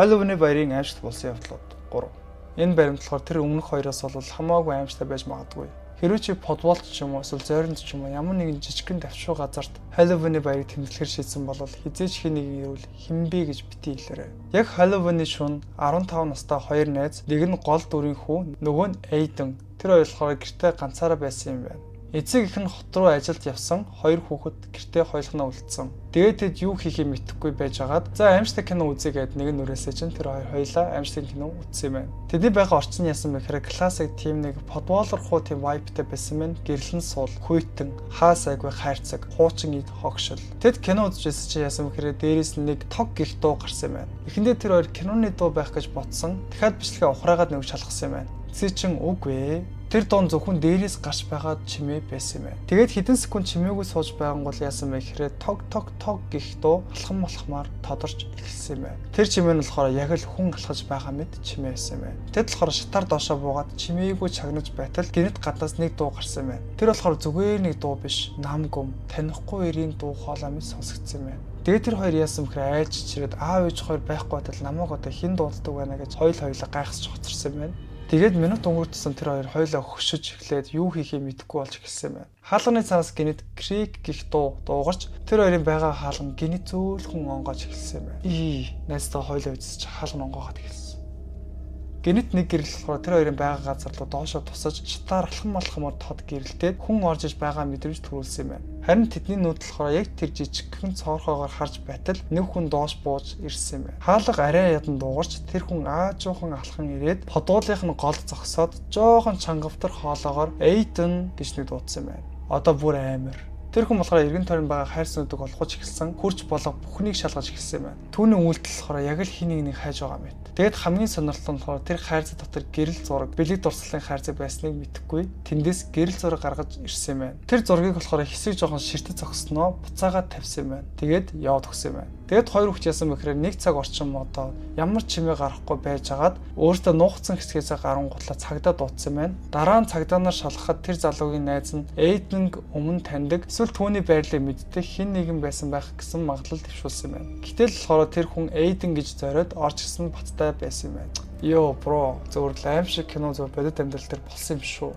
Хэллоуины баярын аимшигт болсон явдлууд 3. Энэ баримт болохоор тэр өмнөх хоёроос бол хамаагүй аимшигтай байж магадгүй. Хэрвээ чи подволт ч юм уу эсвэл зойронд ч юм уу ямар нэгэн жижигхэн давчуу газарт Хэллоуины баярыг тэмдэглэхэр шийдсэн бол хэзээ ч хэн нэгэн ирвэл хэн бэ гэж битгий хэлээрэй. Яг Хэллоуины шөнө 15 настай хоёр найз, нэг нь гол дүрийн хүү, нөгөө нь Эйден. Тэр хоёр болохоор гэртээ ганцаараа байсан юм байна. Эцэг эх нь хот руу ажилд явсан, хоёр хүүхэд гэртээ хоёулахнаа үлдсэн. Тэгээд тэд юу хийхээ мэдэхгүй байж байгаад, за, аимшигтай кино үзье гээд нэг нь уриалсан чинь тэр хоёр хоёулаа аимшигтай кино үзсэн юм байна. Тэдний байгаа орчин яасан бэ гэхээр классик тийм нэг подволрхуу тийм vibe тай байсан байна. Гэрлэн суул, хүйтэн, хаа сайгүй хайрцаг, хуучин эд хогшил. Тэд кино үзэж байсан чинь яасан бэ гэхээр дээрээс нь нэг тог гэх дуу гарсан юм байна. Эхэндээ тэр хоёр киноны дуу байх гэж бодсон. Дахиад бичлэгээ ухраагаад нэг шалгасан юм байна. Тэгсэн чинь үгүй ээ. Тэр дуун зөвхөн дээрээс гарч байгаа чимээ байсан юм байна. Тэгээд хэдэн секунд чимээгүй сууж байгангуул яасан бэ гэхээр тог тог тог гэх дуу алхам алхмаар тодорч эхэлсэн юм байна. Тэр чимээ нь болохоор яг л хүн алхаж байгаа мэт чимээ байсан юм байна. Тэд болохоор шатаар доошоо буугаад чимээгүй чагнаж байтал гэнэт гаднаас нэг дуу гарсан юм байна. Тэр болохоор зүгээр нэг дуу биш, нам гүм танихгүй эрийн дуу хоолой мэт сонсогдсон юм байна. Тэгээд тэр хоёр яасан бэхээр айж чирээд, аав ээж хоёр байхгүй байтал намайг одоо хэн дууддаг байна гэж хоёул хоёулаа гайхсаж хоцорсон юм байна. Тэгээд минут өнгөрчихсөн, тэр хоёр хоёулаа хөшөж эхлээд юу хийхээ мэдэхгүй болж эхэлсэн юм байна. Хаалганы цаанаас гэнэт creak гэх дуу дуугарч, тэр хоёрын байгаа хаалган гэнэт зөөлхөн онгойж эхэлсэн юм байна. Ий, найзтайгаа хоёулаа үзэж хаалган онгойгоод эхэлсэн. Гэнэт нэг гэрэл болохоор тэр хоёрын байгаа газар руу доошоо тусаж, шатаар алхам алхамаар тод гэрэлтээд, хүн орж иж байгаа мэдрэмж төрүүлсэн юм байна. Харин тэдний нүд болохоор яг тэр жижигхэн цоорхоогоор харж байтал нэг хүн доош бууж ирсэн юм байна. Хаалга арай ядан дуугарч, тэр хүн аажуухан алхан ирээд подволынх нь голд зогсоод жоохон чангавтар хоолоогоор "Эйден" гэж нэг дуудсан юм байна. Одоо бүр амар. Тэр хүн болохоор эргэн тойрон байгаа хайрцнуудыг олгож эхэлсэн, хөрч болго бүхнийг шалгаж эхэлсэн юм байна. Түүний үйлдэл болохоор яг л хэн нэгнийг хайж байгаа мэт. Тэгээд хамгийн сонирхолтой нь болохоор тэр хайрцаг дотор гэрэл зураг, бэлэг дурсгалын хайрцаг байсныг мэдэхгүй тэндээс гэрэл зураг гаргаж ирсэн юм байна. Тэр зургийг болохоор хэсэг жоохон ширтэж зогссноо буцаагаад тавьсан юм байна. Тэгээд яваад өгсөн юм байна. Тэгээд хоёр хүүхэд яасан бэ гэхээр нэг цаг орчим одоо ямар чимээ гарахгүй байж байгаад өөртөө нуугдсан хэсгээсээ гарангуутлаа цагдаа дуудсан байна. Дараа нь цагдаа нар шалгахад тэр залуугийн найз нь Эйденг өмнө таньдаг эсвэл түүний байрлалыг мэддэг хэн нэгэн байсан байх гэсэн магадлал дэвшүүлсэн байна. Гэтэл болохоор тэр хүн Эйден гэж зориод орж ирсэн баттай байсан юм байна. Йоо, bro, зөвөр л аимшиг кино зөв бодит амьдрал дээр болсон юм шүү.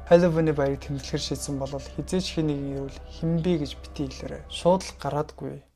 Хэллоуины баярыг тэмдэглэхэр шийдсэн бол хэзээ ч хэн нэгэн ирвэл хэн бэ гэж битгий хэлээрэй. Шууд л гараадгүй.